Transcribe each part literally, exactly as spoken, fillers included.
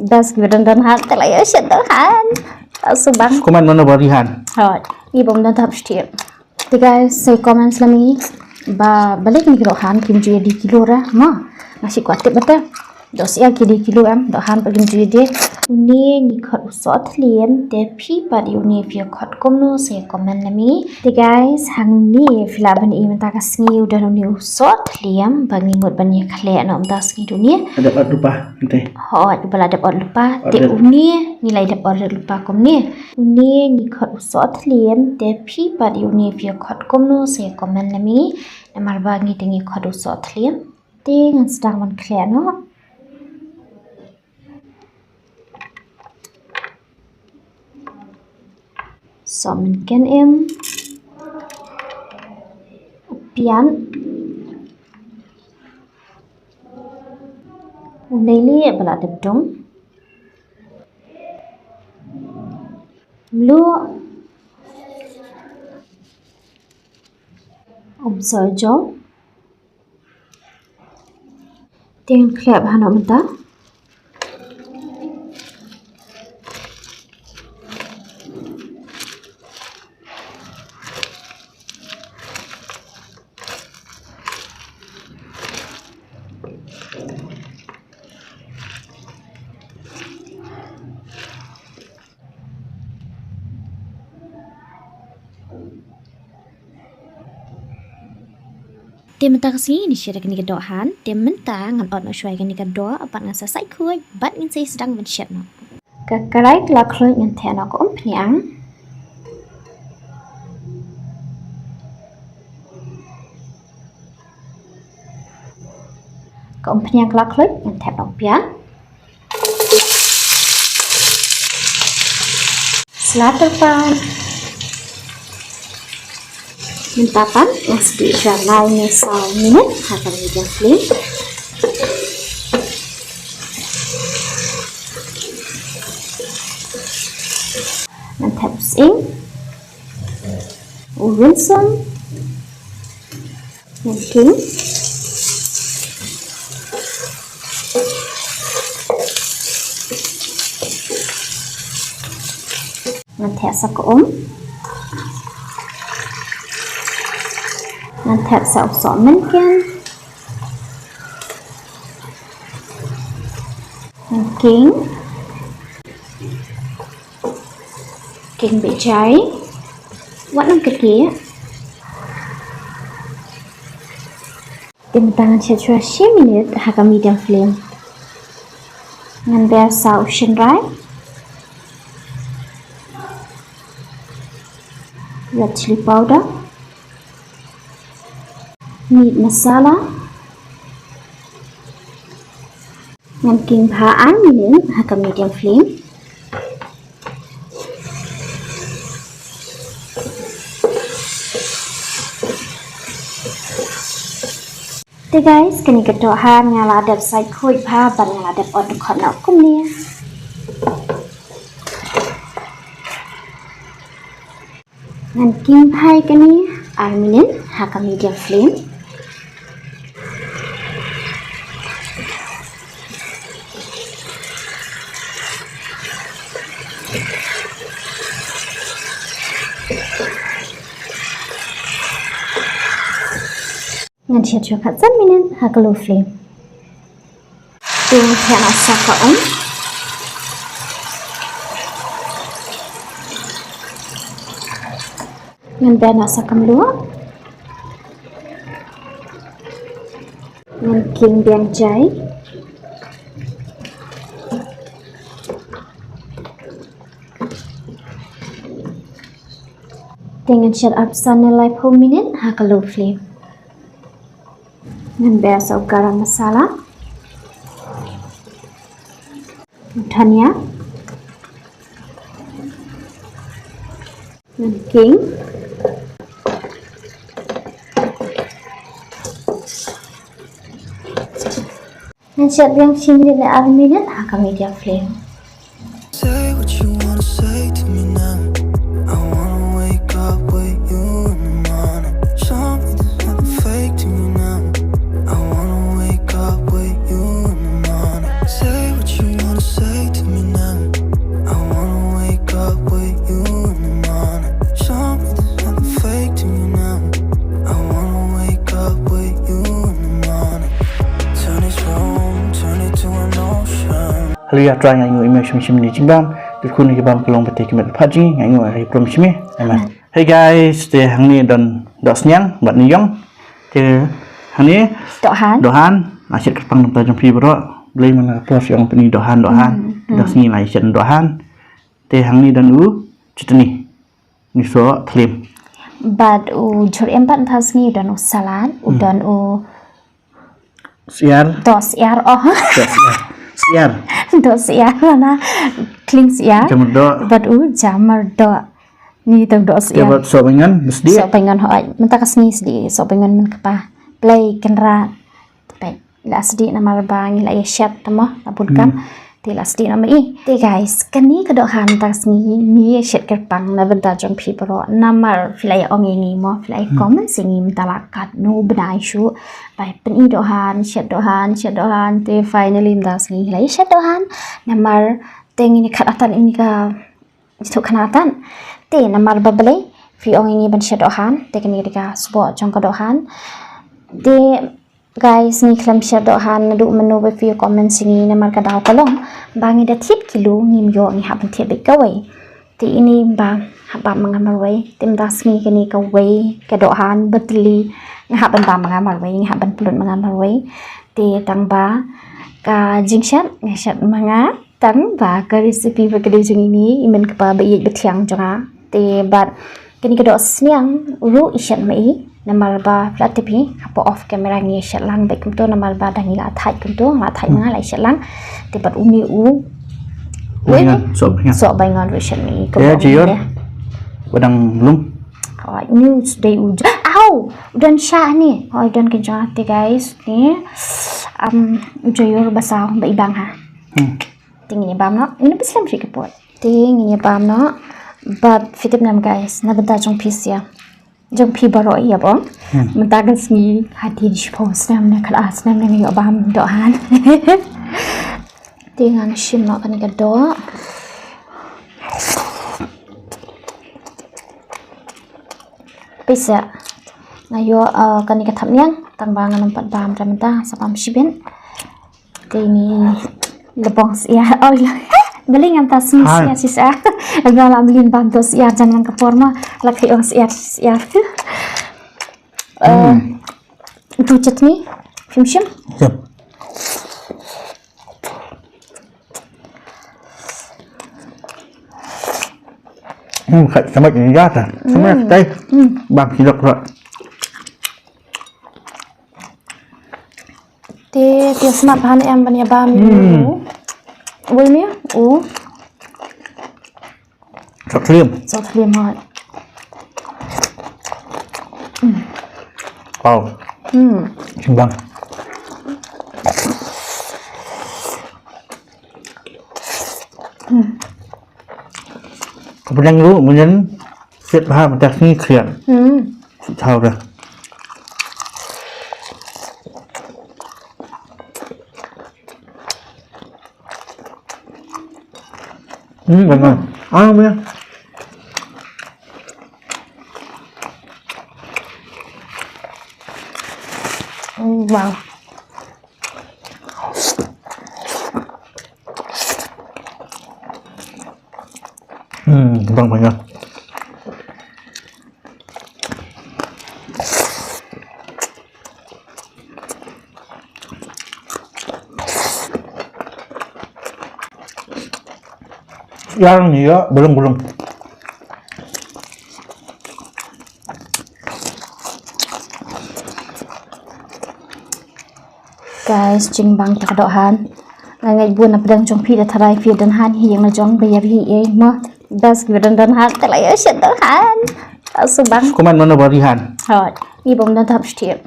Bas ki ba don don han te la ïa shet don han. Ta su bang. Kumne mano ba ri han. Hoi. Ngi bom don tap shtiep. Te guys, sa comment lem ïa ngi ba balei kine ki doh han kim ju ïa die kilo ra mo. Nga shu kwah tip bata. Doh syiar ki die kilo em, doh han pat kim ju ïa die. Une ngi khot u soh thliem, te phi pat ïa une phi ïa khot kumno sa comment lem ïa ngi. Te guys, hangne phi lah ban i mynta ka sngi u don une u soh thliem ba ngi mut ban ïa khleh noh mynta ka sngi da une. Dep ot lypa mynta. Hooid, ba la dep ot lypa. Te une ngi la dep ot lypa kumne. Une ngi khot u soh thliem, te phi pat ïa une phi ïa khot kumno sa comment lem ïa ngi. Namar ba ngi te ngi khot u soh thliem. Te ngan sdang ban khleh noh. Soh mynken em. U pian. U neili ba la dep dung. Mluh. Um soh jong. Te ngan khleh bha noh mynta. Te mynta ka sngi ngin shet ïa kane ka doh han, te mynta ngan ot noh shuwa ïa kane ka doh, bad ngan sa sait khuid, bad ngin sa sdang ban shet noh. Ka karai ka la khluit, ngan theh noh ka umphniang. Ka umphniang ka la khluit, ngan thep noh u pian. Sla tyrpad. Mynta pat ngan sa dih sha lai ne saw minit ha ka medium flame. Ngan thep u sying, u rynsun, ngan king. Ngan thep sa ka um. Ngan thep sa u soh mynken. Ngan king. King bit jai. Wat nang kyrkieh. Te mynta ngan shet shuwa shi minit ha ka medium flame. Ngan ber sa u shynrai, red chilli powder, meat masala. Ngan king bha ar minit ha ka medium flame. Te guys, kane ka doh han nga la dep sait khuid bha bad nga la dep ot dkhot noh kumne. Ngan king bha ïa kane ar minit ha ka medium flame. Ngan shet shuwa khatsan minit ha ka low flame. Te ngan thep noh sa ka um. Ngan ber noh sa ka mluh. Ngan king biang jai. Te ngan shet arphew san ne laiphew minit ha ka low flame. Ngan ber sa u garam masala, u dhania, ngan king. Ngan shet biang shi minit ne ar minit ha ka medium flame. Say what you wanna say to me now. I wanna wake up with you in the morning. Show me there's nothing fake to me now. I wanna wake up with you in the morning. Say what you wanna say. To me now. I wanna wake up with you in the morning. Show me there's nothing fake to me now. I wanna wake up with you in the morning. Turn this room, turn it to an ocean. Haleluya, Trai, nga ainguh ïa me shim shim ïa ka jingbam. Kyrkhu ïa ka bam ka long bad ïa ka met bad ka jingim, nga ainguh ïa ka prom shim ïa. Amen. Hey guys, te hangne don Dohsniang bad Niong. Te hangne Dohan. Dohan, nga shet kyrpang na ka bynta jong phi baroh. Balei mynta ka por shu ong pyni Dohan, Dohan. Hmm, hmm. Dohsniang la shet Dohan. Te hangne don u chutney. Ni soh thlim. Bad u jhur em pat mynta ka sngi don u salad, u don u Syiar. Dohsyiar, oh. Dohsyiar. Syiar. Dohsyiar, na. Kling syiar. Jamar doh. Bad u jamar doh. Ni tang dohsyiar. Te bad sohbaingan, sdieh. Sohbaingan, hooid. Mynta ka sngi sdieh, sohbaingan mynta ka por. Blei kynrad. Peit, la sdieh namar ba ngi la ïa shet te mo, la bun kam. Hmm. Te la sdieh namar i. Te guys, kane ka Dohan mynta ka sngi ngi ïa shet kyrpang na ka bynta jong phi baroh. Namar phi la ïa ong ïa ngi mo, phi la ïa comment ïa ngi mynta la katno bnai shuh. Ba pyni Dohan, shet Dohan, shet Dohan. Te finally mynta ka sngi ngi la ïa shet Dohan. Namar te ngin ïa khat atan ïa kane ka jingthoh kane atan. Te namar ba balei phi ong ïa ngi ban shet Dohan, te kane ka dei ka sboh jong ka Dohan. Te guys, ngi khlem shet Dohan naduh mynno ba phi comment ïa ngi, namar ka daw ka long ba ngi da thied kilo ngim ïoh, ngi hap ban thied beit kawei. Te ine ba hap bam ma nga marwei. Te mynta ka sngi kane kawei ka Dohan ba tylli, nga hap ban bam ma nga marwei, nga hap ban pynlut ma nga marwei. Te tang ba ka jingshet nga shet ma nga. Tang ba ka recipe ba ka dei jong ine i myn kpa ba ïeit ba thiang jong nga. Te bad kane ka Dohsniang ruh i shet ma i, namar ba phi la tip hi hapoh off camera ngi shet lang bad kumto namar ba dang ngi la thait kumto, la thait ma nga la i shet lang. Te bad une u, baingan, sohbaingan. Sohbaingan ruh i shet ma i. Ka Jaior. Ba dang lum. Hooid, une u dei u, au, u don sha ne. Hooid, don kynjah te guys ne. Um, u Jaior ba saw ba i bang ha. Hmm. Te ngin ïa bam noh, ngin ïa pynslem sha ka pot. Te ngin ïa bam noh. Bad phi tip ne em guys, na bynta jong phi sha jong phi baroh ïa bong. Hmm. Mynta ka sngi hadien shiphew snem ne khatar snem ne ngi ïoh bam Dohan. Te ngan shim noh kane ka doh. Pisa nga ïoh, uh, kane ka thapniang, tang ba ngan ym pat bam re mynta, sa bam shibit. Te ine la bong syiar. Oh, la. Balei ngam ta sngi syiar shisha. Nga la mlien bam doh syiar jan ngan ka por ma. La kai ong syiar syiar. Eh, tu chutney. Phim shim? Yep. Hmm, khat samat ni ya ta. Samat tai. Hmm. Bam silok ro. Te, te smat han em ban ïa bam. Hmm. Wei ni? U. Sok slim. Sok slim hot. Hmm. Wow. Hmm. Bang. Hmm. Ka pdeng ruh mynnin shet bha mynta sngi khriat. Hmm. Shet thaw dah. Hmm, bang. Ah, bang. Hmm, bang. Hmm, bang banyak. Yang ni ya, belum, belum. Guys, jingbang ta ka doh han. Nga ngeit bun na pdeng jong phi da tharai phi don han hi ïa nga jong ba ïa ri ei mo. Bas ki ba don don han te la ïa shet doh han. Ta su bang. Kuman mano ba ri han. Hoi. Ni bom don tap shtiep.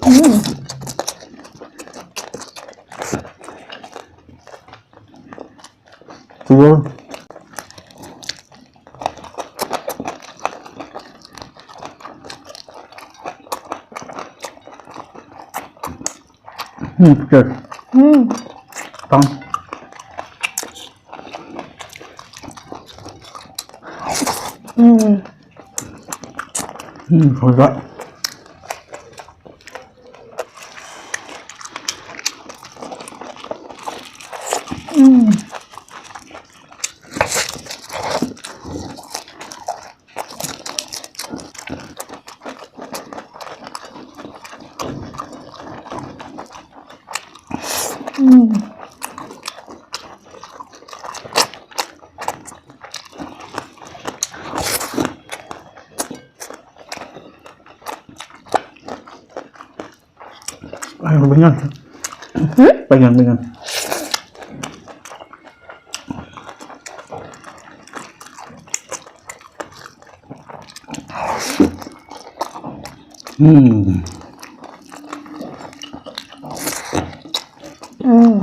Hmm. Telur. Hmm, pedas. Hmm. Hmm. Hmm, sedap. Hmm. Hmm. Ay, pinggan. Hmm? Pinggan, pinggan. Hmm. Hmm.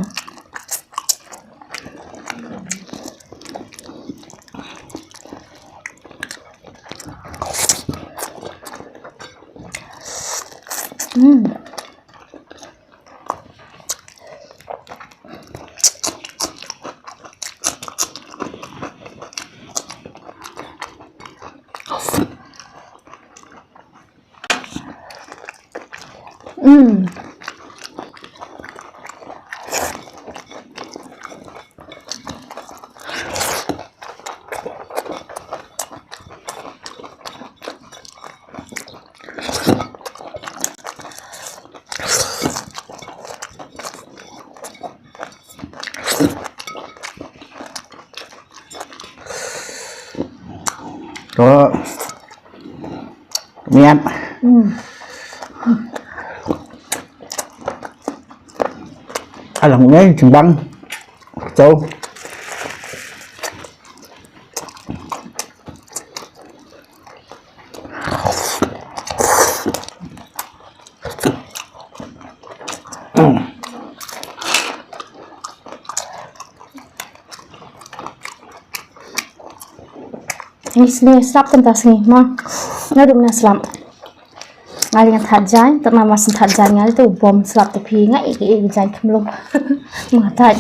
Hmm. Hmm. Ko miat. Hmm. Alang ngai jingbang. Chau. Ngi sngewsih slap tang ta sngi ma. Nga ruh nga slap. Nga li nga thad jaiñ, tang ma sngewthad jaiñ nga tu bom slap ta phi nga ik ik jaiñ khmlum. Nga thad.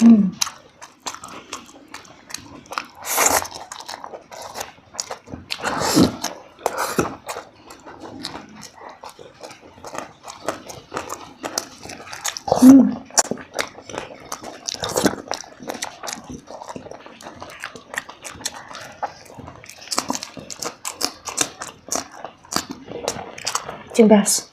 Hmm. Hmm. Jingbas.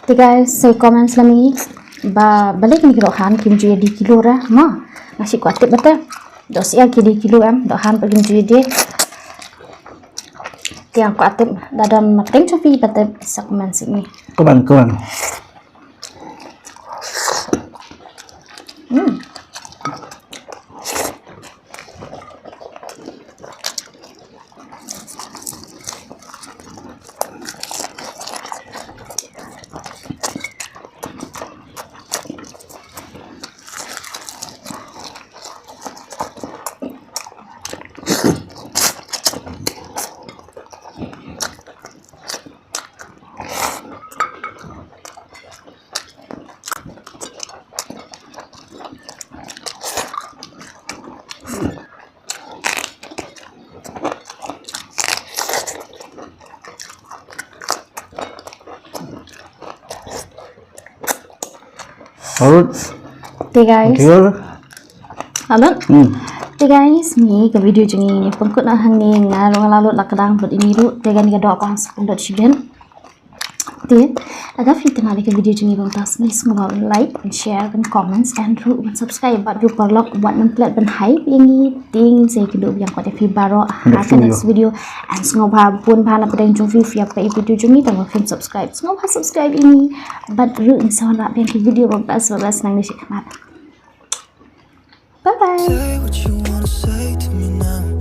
Te guys, sa comment lem ïa ngi ba balei kine ki dohnud kim ju ïa die kilo re. Ma nga shu kwah tip bad te. Dohnud ïa ki die kilo em, dohnud pat kim ju ïa die. Te nga kwah tip, lada don na pdeng jong phi ba tip, sa comment ïa ngi. Comment, comment. Hmm. Alright. Te guys. Thank you. Amen. Hmm. Te guys, ngi ka video jong ngi ngin pynkut noh hangne, nga ruh nga la lut la ka dang bad ine ruh, te kane ka doh ka hap sa pyndot shibun. Te lada phi tip ïa ka video jong ngi ba mynta, please sngewbha like and share and comments and ruh ban subscribe bad ruh paralok wat nang klet ban hype ïa ngi, te ngin sa ïakynduh biang pat ïa phi baroh ha ka next video. And sngewbha bun bha na pdeng jong phi, phi ïa peit ïa video jong ngi tang ba phim subscribe, sngewbha subscribe ïa ngi bad ruh ngin sa wanrah biang ki video ba best ba best nangne shakhmat. Bye bye. Say what you wanna say to me now.